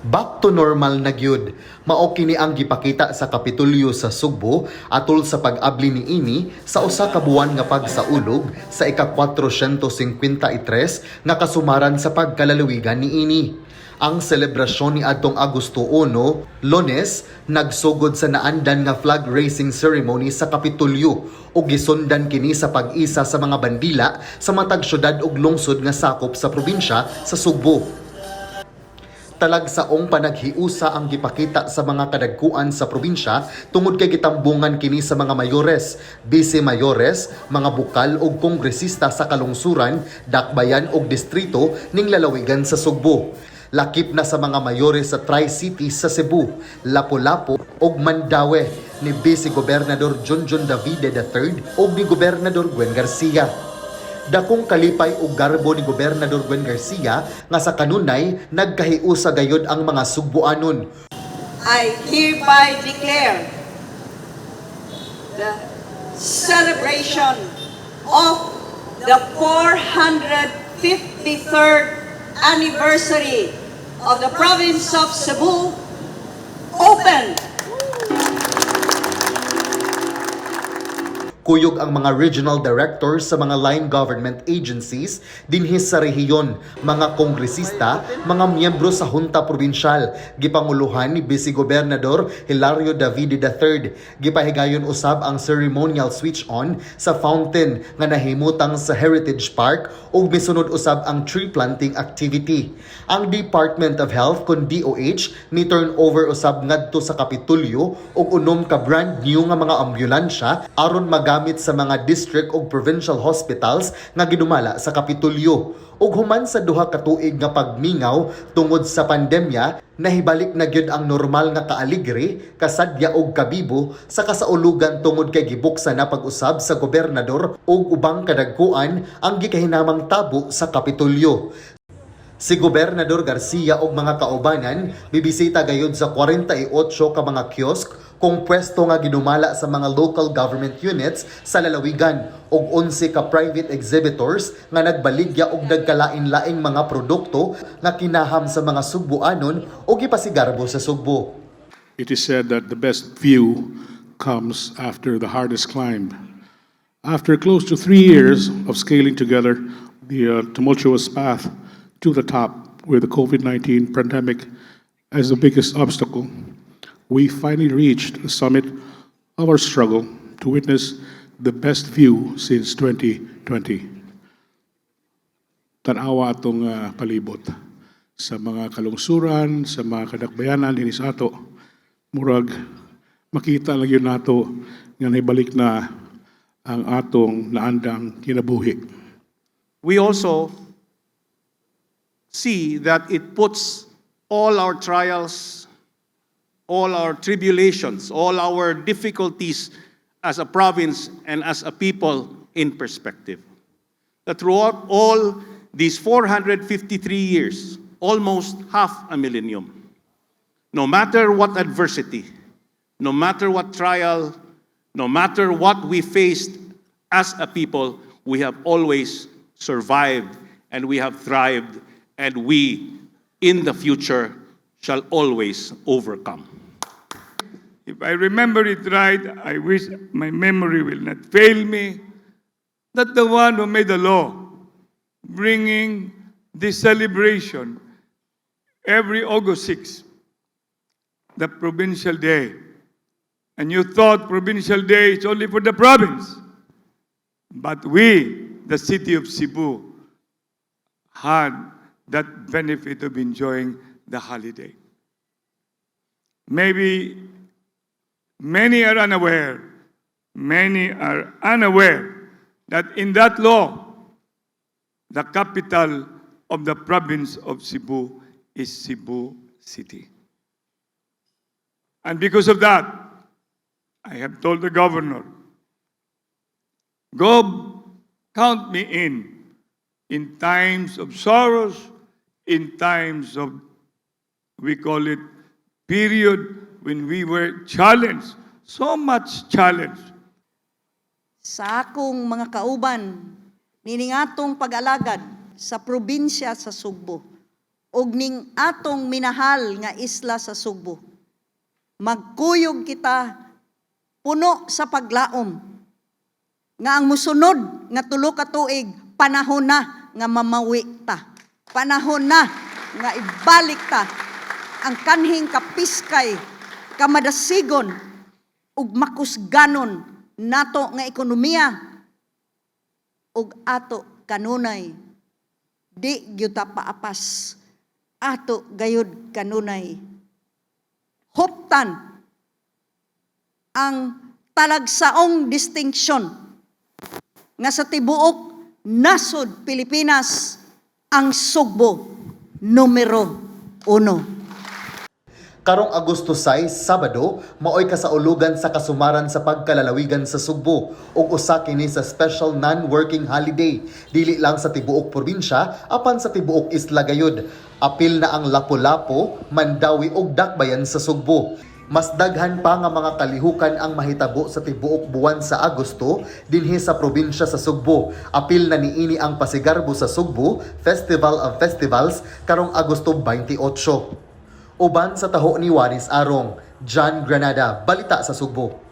Back to normal na gyud. Mao kini ang gipakita sa Kapitolyo sa Sugbo atol sa pag-abli niini sa usa ka buwan nga pagsaulog sa ika-453 nga kasumaran sa pagkalalawigan niini. Ang selebrasyon ni adtong Agosto 1, Lunes, nagsugod sa naandan nga flag raising ceremony sa Kapitolyo ug gisundan kini sa pag-isa sa mga bandila sa matag syudad ug lungsod nga sakop sa probinsya sa Sugbo. Talagsaong panaghiusa ang gipakita sa mga kadagkuan sa probinsya tungod kay gitambungan kini sa mga mayores, vice mayores, mga bukal ug kongresista sa kalungsuran, dakbayan ug distrito ning lalawigan sa Sugbo. Lakip na sa mga mayores sa Tri-Cities sa Cebu, Lapu-Lapu ug Mandaue ni Vice Gobernador Junjun Davide III ug ni Gobernador Gwen Garcia. Dakong kalipay ug garbo ni Gobernador Gwen Garcia nga sa kanunay nagkahiusa gayod ang mga Sugboanon. I hereby declare the celebration of the 453rd anniversary of the province of Cebu open. Kuyog ang mga regional directors sa mga line government agencies dinhi sa rehiyon, mga kongresista, mga miyembro sa Junta Probinsyal, gipanguluhan ni Vice Gobernador Hilario Davide III. Gipahigayon usab ang ceremonial switch on sa fountain nga nahimutang sa Heritage Park ug misunod usab ang tree planting activity. Ang Department of Health kon DOH ni turn over usab ngadto sa Kapitolyo og 6 ka brand new nga mga ambulansya aron magamit sa mga district ug provincial hospitals nga gidumala sa Kapitolyo. Ug human sa 2 ka tuig nga pagmingaw tungod sa pandemya, nahibalik na gyud ang normal nga kaaligre, kasadya og kabibo sa kasaulugan tungod kay gibuksan na pag-usab sa gobernador ug ubang kadagkuan ang gikahinamang tabo sa Kapitolyo. Si Gobernador Garcia ug mga kaubanan bibisita gayud sa 48 ka mga kiosk kung pwesto nga ginumala sa mga local government units sa lalawigan ug 11 ka private exhibitors nga nagbaligya og nagkalain-laing mga produkto nga kinaham sa mga Sugboanon ug gipasigarbo sa Sugbo. It is said that the best view comes after the hardest climb. After close to 3 years of scaling together the tumultuous path to the top with the COVID-19 pandemic as the biggest obstacle, we finally reached the summit of our struggle to witness the best view since 2020. Tanawa atong palibot sa mga kalungsuran, sa mga kadakbayanan dinhi sa ato. Murag makita lang gyud nato nga nibalik na ang atong naandang kinabuhi. We also see that it puts all our trials, all our tribulations, all our difficulties as a province and as a people in perspective. That throughout all these 453 years, almost half a millennium, no matter what adversity, no matter what trial, no matter what we faced as a people, we have always survived and we have thrived, and we in the future shall always overcome. If I remember it right, I wish my memory will not fail me, that the one who made the law bringing this celebration every August 6, the Provincial Day. And you thought Provincial Day is only for the province. But we, the city of Cebu, had that benefit of enjoying the holiday. Maybe many are unaware that in that law, the capital of the province of Cebu is Cebu City. And because of that, I have told the governor, "Go count me in times of sorrows, in times of," we call it, period when we were challenged, so much challenge. Sa akong mga kauban, nining atong pag-alagad sa probinsya sa Sugbo. Ug ning atong minahal nga isla sa Sugbo. Magkuyog kita puno sa paglaom nga ang musunod nga 3 ka tuig, panahon na nga mamawi ta. Panahon na nga ibalik ta ang kanhing kapiskay, kamadasigon ug makusganon nato nga ekonomiya ug ato kanunay di gyud ta paapas, ato gayud kanunay huptan ang talagsaong distinction nga sa tibuok nasod Pilipinas, ang Sugbo numero 1. Karong Agosto 6, Sabado, maoy kasaulugan sa kasumaran sa pagkalalawigan sa Sugbo ug usa kini sa special non-working holiday dili lang sa tibuok probinsya apan sa tibuok isla gayud. Apil na ang Lapu-Lapu, Mandaue ug Dakbayan sa Sugbo. Mas daghan pa nga mga kalihukan ang mahitabo sa tibuok buwan sa Agosto dinhi sa probinsya sa Sugbo. Apil na niini ang Pasigarbo sa Sugbo, Festival of Festivals, karong Agosto 28. Uban sa taho ni Waris Arong, John Granada, Balita sa Sugbo.